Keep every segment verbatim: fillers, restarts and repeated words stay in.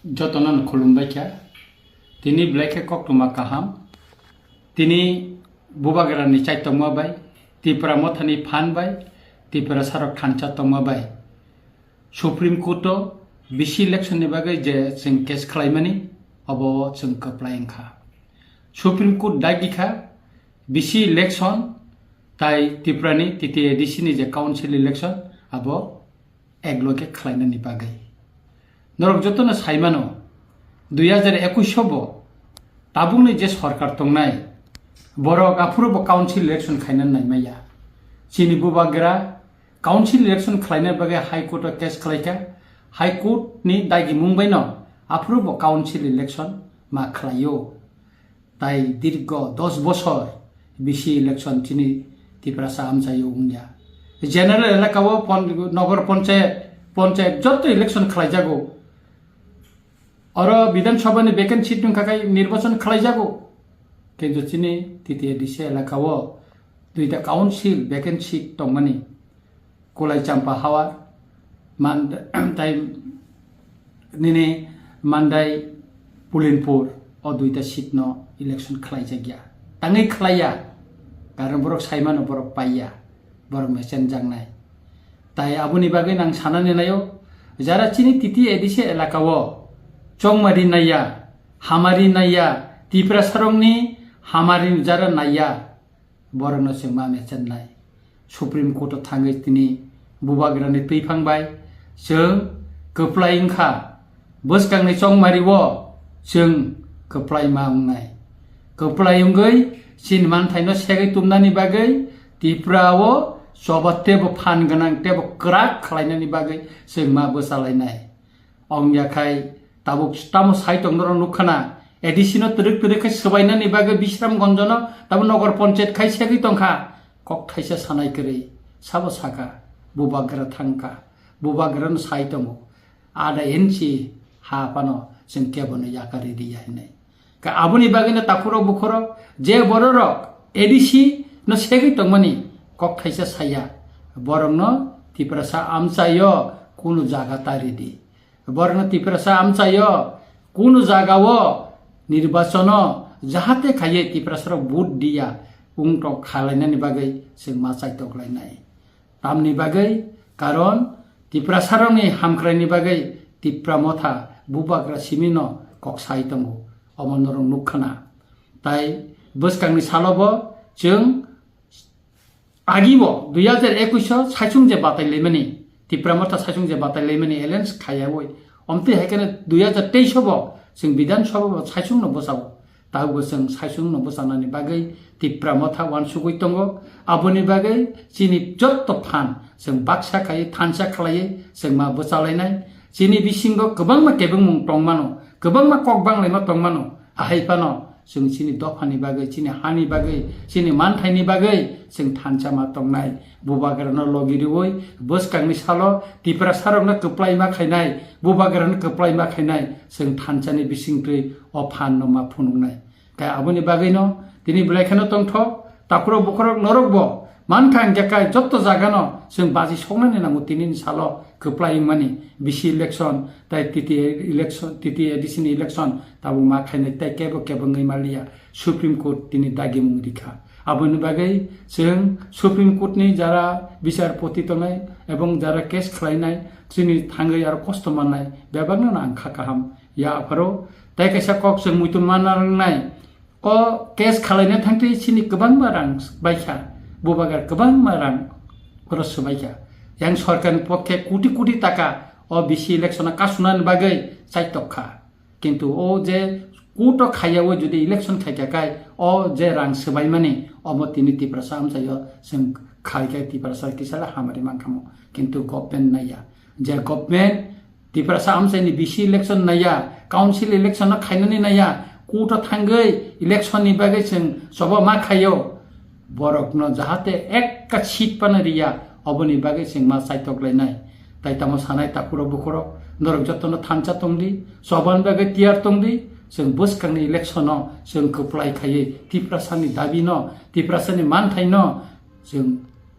Jotono no khulumbai kha. Tini belai khe koktwma kaham. Tini Bubagrani chaitokma bai, Tipra Mothani phan bai, Tiprasarok thansa tongma bai Supreme Court o B C election ni bagwi je chwng case khlaimani, obo chwng kwplai wngkha. Supreme Court dagi kha B C election tai Tiprani T T A D C ni je council election abo ekloge khlainani bagwi. Norok jotono saimano, dui hajar ekush o bo tabukni je sorkar tongnai, borok aphuru bo council election khaina naimaya. Chini Bubagra council election khlaina bagwi High Court o case khlaikha. High Court ni dagimung baino aphuru bo council election ma khlaio. Tai dirgo dos bosor B C election chini Tiprasa amchaio wngya. General elaka o pon-, nogor ponchayat, ponchayat jotto election khlaijago. Oro Bidhan Sabha ni vacant seat wngkha khai nirbachon khlaijago. Kintu chini T T A D C elaka o duita council vacant seat tongmani. Kulai Champa Hawar, Man-, tai nini Mandai Pulinpur o duita seat no election khlaijakya. Tangwi khlaiya, karon borok saimano borok paiya, borok mechenjaknai. Tai aboni bagwi nang sanani naio, jara chini T T A D C elaka o chongmari naiya, hamari naiya, Tiprasarokni hamari jara naiya, borokno chwng ma mechennai. Supreme Court o thangwi tini Bubagrani twiphang bai chwng kwplai wngkha. Bwskangni chongmari o chwng kwplai ma wngnai. Kwplai wngwi chini manthaino segwi tumnani bagwi Tripura o choba teibo phan gwnang teibo kwrak khlainani bagwi chwng ma bwchalainai. Wngya khai tabuk tamo sai tong norok nukha na, A D C no twrwk twrwk khai swbainani bagwi Bisramganj no tamo nogor ponchayat khai segwi tongkha. Kok thaisa sanai kwrwi sabo saka, Bubagra thangkha, Bubagra no sai tongo, ada inchi ha phano chwng kebo no yakarwi riya hinwi. Ka aboni bagwi no takhurok bukhurok je bororok A D C no segwi tongmani kok thaisa saya, borokno Tiprasa amchaio kunu jaga ta ridi. Borokno Tiprasa amchaio kunu jagao nirbachono jahate khaiye Tiprasarok vote diya wngtok khalainani bagwi chwng ma chaitoklainai. Tamni bagwi, karon Tiprasarokni hamkraini bagwi Tipra Motha Bubagra simino kok sai tongo, omo norok nukha na. Tai bwskangni salobo chwng Agi bo dui hajar ekush o saichung je batai lemani, Tipra Motha saichung je batai lemani alliance khaiyawi, omtwi hai kheno dui hajar teis o bo chwng Bidhan Sabha bo saichung no bwsao. Tabuk bo chwng saichung no bwchanani bagwi Tipra Motha uansugwi tongo. Aboni bagwi chini jotto phan chwng baksa khaiwi thansa khlaiwi chwng ma bwchalainai. Chini bisingo kwbangma kebengmung tongmano, kwbangma kok banglaima tongmano. Ahai phano chwng chini dophani bagwi, chini hani bagwi, chini manthaini bagwi chwng thansa ma tongnai. Bubagrano logi riwi bwskangni salo Tiprasarokno kwplai ma khainai, Bubagrano kwplai ma khainai, chwng thansani bisingtwi o phanno ma phunuknai. Khe aboni bagwino tini belai kheno tongthok, takhurok bukhurok norokbo mankha hwnkhe kai jotto jagano chwng baji soknani nango tinini salo kwplai wngmani B C election tai T T A election, T T A D C ni election tabuk ma khainai tai kebo kebo wngwi manliya, Supreme Court tini dagimung rikha. Aboni bagwi chwng Supreme Court ni jara bichar poti tongnai ebong jara case khlainai chini thangwi aro kosto mannai bebakno ang kha kaham ya apharo. Tai kaisa kok chwng muitu manna nangnai. O case khalaina thangtwi chini kwbangma rang baikha, Bubagra kwbangma rang oro swbaikha. Yang sorkarni pokhe koti koti taka o B C election o kasunani bagwi chaitok kha. Kintu o je court o khaiyawi jodi election khaikha khai o je rang swbaimani omo tini Tiprasa amchaio chwng khaikhe Tiprasa kisala hamari mankhamu. Kintu government naiya. Je government Tiprasa amchaini B C election naiya, council election no khainani naiya, court o thangwi election ni bagwi chwng choba ma khaio. Borokno jahate ekka seat phano riya, oboni bagwi chwng ma chaitok lainai. Tai tamo sanai takhurok bukhurok, norok jotono thansa tongdi, chobani bagwi tiyar tongdi, chwng bwskangni election o chwng kwplai khaiwi Tiprasani dabi no, Tiprasani manthai no chwng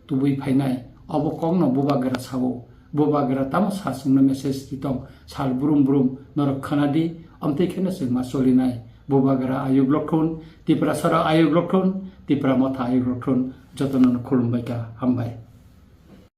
tubui phainai. Obo kokno Bubagra sao. Bubagra tamo sa chwngno message ri tong, sal brum brum norok khna di, amtwi kheno chwng ma choli nai. Bubagra ayuk lokhun, Tiprasa rok ayuk lokhun, Tipra Motha ayuk lokhun, jotono no khulum bai kha, hambai.